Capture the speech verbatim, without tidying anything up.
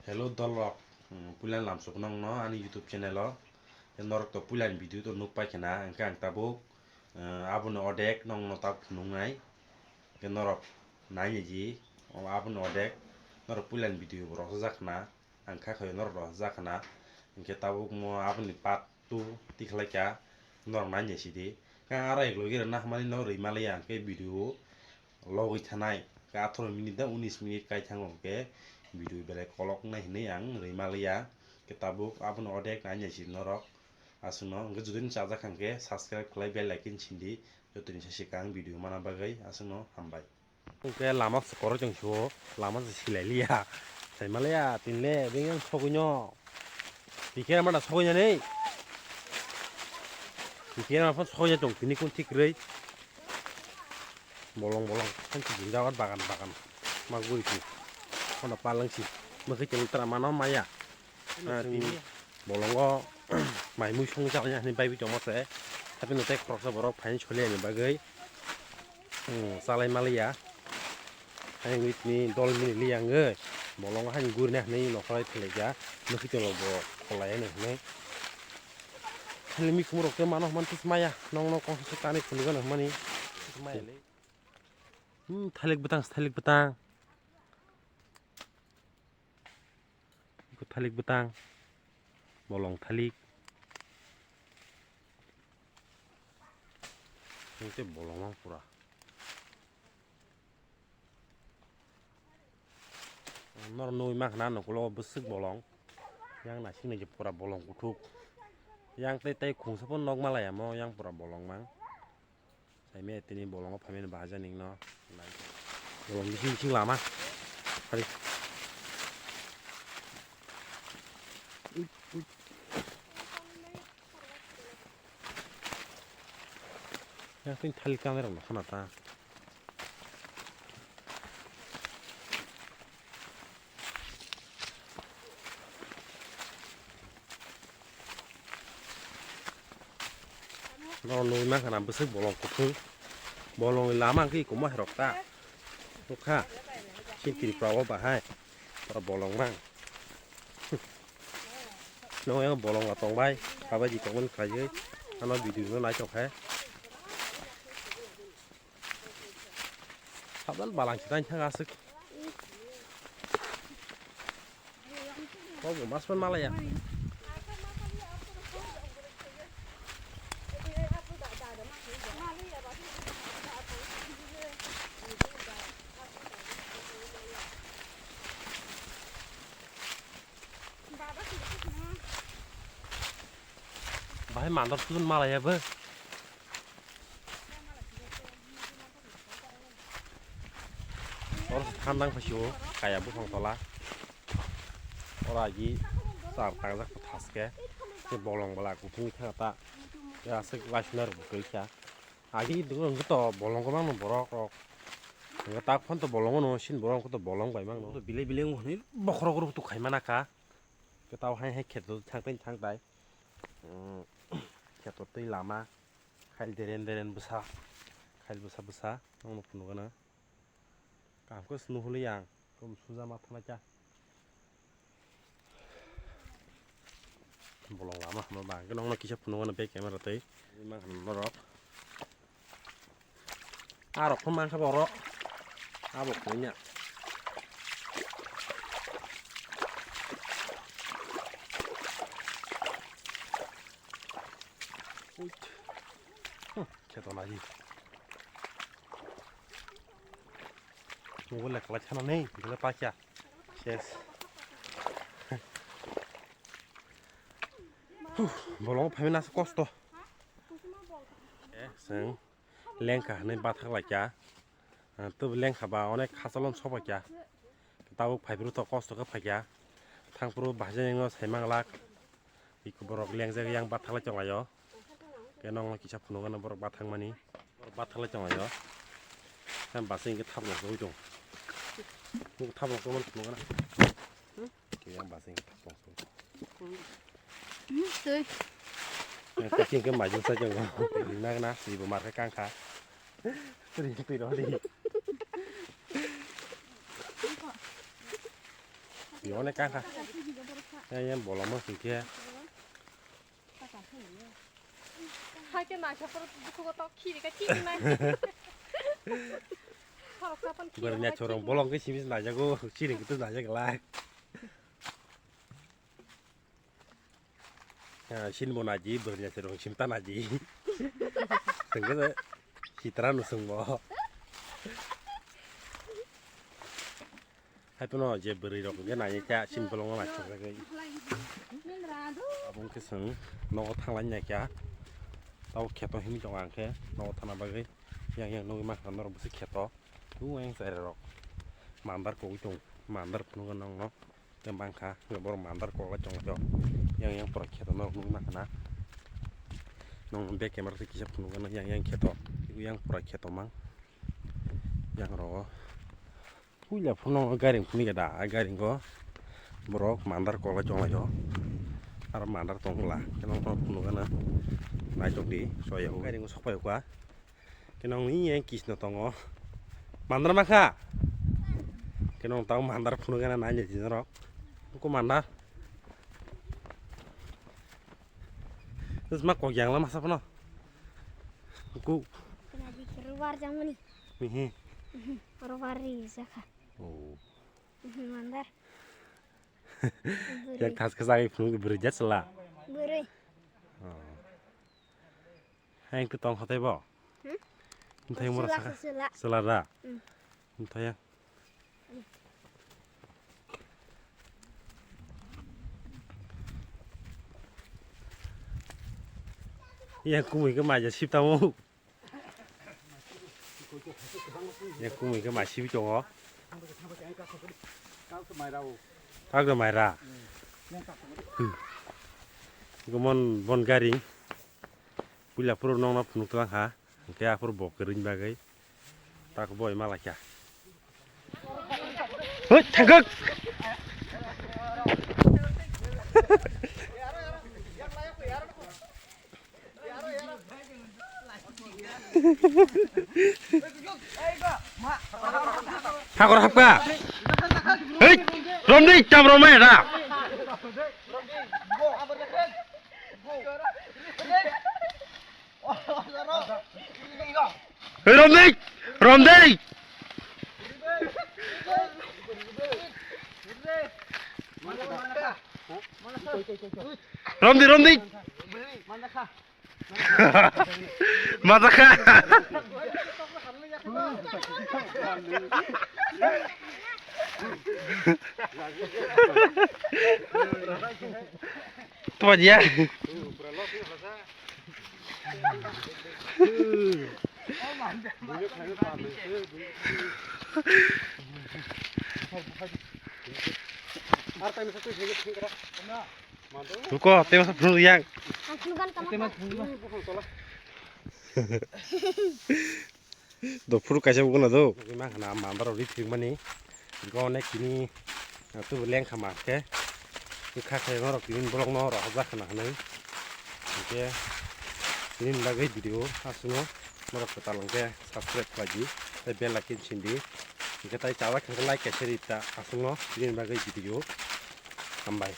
Hello dolrok, hmm, puilani lamsok nokno ani YouTube channel o. Tei norok to puilani video to nuk pai khna, hwnkhe ang tabuk, eh, aboni odek nokno tabuk phunuknai. Hwnkhe norok nainai di, o aboni odek norok puilani video bo rwchajak khna, ang kha khaio norok rwchajak khna. Hwnkhe tabuk mo aboni part two tikhlai kha, norok nainai sidi. Khe ang aro ek logi rwna hamani no rwimaliya hwnkhe video logwi thanai, khe atharo minute da unis minute kai thango hwnkhe video belai kolok nai hinwi ang rwimaliya. Khe tabuk aboni odek nainai sidi norok aswkno. Hwnkhe jodi nw chajak kha hwnkhe subscribe khlai, bell icon sindi, jotoni sasi kang video mana bagwi. Aswkno hambai. Hwnkhe lama se koroi tong sio, lama se silai liya. Sai maliya, tinle, bengeng sogwino. Pikir mana sogwino nei. Pikir mana phone sogwino tong, tini kun thik rei. Bolong, bolong, kan si jinda wat bagan, bagan. Maguri si. Kono palang si. Mekhe tong tara mano maya. Ah, tini bolongo mai mui song jalani hinwi bai tongma se. Tapi no tei khoroksa borok phaini soliyani bagwi, hmm, chalai maliya. Hai wngwi tini dol mili liya wngwi bolongo haini gurina hinwi nokholai phelaikha. Nukhi tongo bo kholai hinwi. Hali mikhum rok tei mano hwnmani twi maya. Nokno kok se kanwi phunukgano hwnmani. Maya le. Hmm, thalik bwtang, thalik bwtang. Iko thalik bwtang, bolong thalik. Tei bolong mang pura. Nor nui mang khna nokolo bwswk bolong. Yang naising nai pura bolong kuthuk. Yang tei tei khungsa phano nok malaya mo yang pura bolong mang. Saimaya tini bolongo phaimani bahaja ningno. Bolong bising bising lama. Hari. Yang tini thalik kanai rok nokha na ta. Norok nugwi mankha na bwswk bolong kuthung. Bolongni lama hwnkhe iko moherok ta. Nukha. Chini Tripura o bahai. Oro bolong mang. Nukha bolong rok tongbai. Sabai di tongmani khlaiwi. Ano video no naithok khe. Sabdan balang se tang thang aswk. Kok bo mas man malaya. Bahai mandor sujun malaya bo. Oro se thandang phaisio kaya buphang tola. Oro agi char tangjak thaske. Tei bolong bwla kuthungwi thangkha ta. Tei aswk laisina rwbwtwi kha. Agi dugo hwnkhe to bolong kwbangno borok rok. Hwnkhe tak phano to bolongo no sin borok hwnkhe to bolong bai mangno. Bilai bilai wngkha hwnwi bokhorok rok to khaimana kha. Kwtal hai hai kheto thangtai thangtai. Kheto twi lama. Khail deren deren bwsa, khail bwsa bwsa, nokno phunukgana. Kaham khe se nuhuli ang, kum suja ma thangnaikha. Bolong lama hwnba ba, hwnkhe nokno kisa phunukgana bai camera twi. Mang hwn norok. Arok phano mankha borok. Abo kanya. Kheto nai. Mobile le kwlai thana nei, bole pakya. Ses. Bolong phaimani asa kosto. Eh, seng. Lengkha hwnwi bathak laikha. Ah, tub lengkha ba onek hachalon sobaikha. Tabuk phaiphuru to kosto khe phaikha. Thangphuru bahai jani no sai manglak. Iko borok lengjak yang bathak lai tonglaio. Khe nokno kisa phunukgano borok bathakmani. Borok bathak lai tonglaio. Khe basing khe thapno sogwi tong. Nuk thapno sogwi phunukgana. Khe yang basing khe thapno sogwi. Twi. Khe khe majung sai tongo. Nagna ibo mar khe kangkha. Twi twi rw di. Yone kaka. Ya, ya, bolong mo singke. Hai ke naikha poro bukhugo tok khiri ka khiri nai. Khoroksa pon khiri Bwrwini nai chorong khiri. Bolong ke simis naijago, siring kutu naijak lai. Ya, sin bo naji, bwrwini chorong sim ta naji. Sengke sitra no sengbo. Hai pono je bwrwi rok hwnkhe nai kha chini bolongno naithok jagwi. Abo wngkhe chwng nogo thanglai nai kha. Tabuk kheto himwi tongo ang khe nogo thangna bagwi. Yang yang nugwi mankha norok bwswk kheto. Tubun yang chwrai rok mandar kogwi tongo. Mandar phunukgo nokno tei mankha borok mandar koklai tonglai o. Yang yang pura kheto norok nugwi mankha na. Nokno back camera tei kisa phunukgano yang yang kheto. Yang pura kheto mang. Yang rogo. Puila phano gairing phunukya da, a gairing go borok mandar koklai tonglai o, aro mandar tong bwla, khe nokno phunukgana naitokdi, soyao gairing go sokphai kha, khe nokni yang kisno tongo, mandar makha, khe nok tamo mandar phunukgana nainai di norok, uko mandar. Sma kok yang lama sapno. Ku. Kena di rubar jamani. Mihi. Rubar ri jaka. Oh. Mandar. Yang tas ke sagi phung beri jat sela. Beri. Oh. Hai ke tong hotai bo. Hmm? Ntai mura saka. Sela. Sela da. Hmm. Ntai ya. Ya kumui ke maja sip tamo. Ya kumui ke ma sip tongo. Tag da maira. Hmm. Gomon bon gari. Puila puro nongna phunuk tlang ha. Hingke aphuru bo kwrwini bagwi tak boi malaikha. Hoi, thangkak! Hakor hapka! Hei! Romdi, tam romai da! Hei, Romdi! Romdi! Romdi, Romdi! Majakha! Tuma dia. Ruko, tema sa phunuk yang. Ang phunukgan tama. Do phuru kaisa bugo na do. Ima khana mandar ri phik mani. Go ne kini, ah, tu leng khama khe. Kha khe norok kini bolong no rok hajak khana hwnwi. Hingke nini bagwi video aswkno norok kwtal hwnkhe subscribe khlai di, tei bell icon sindi. Hingke tai chajak hwnkhe like kaisa ri ta aswkno nini bagwi video. Hambai.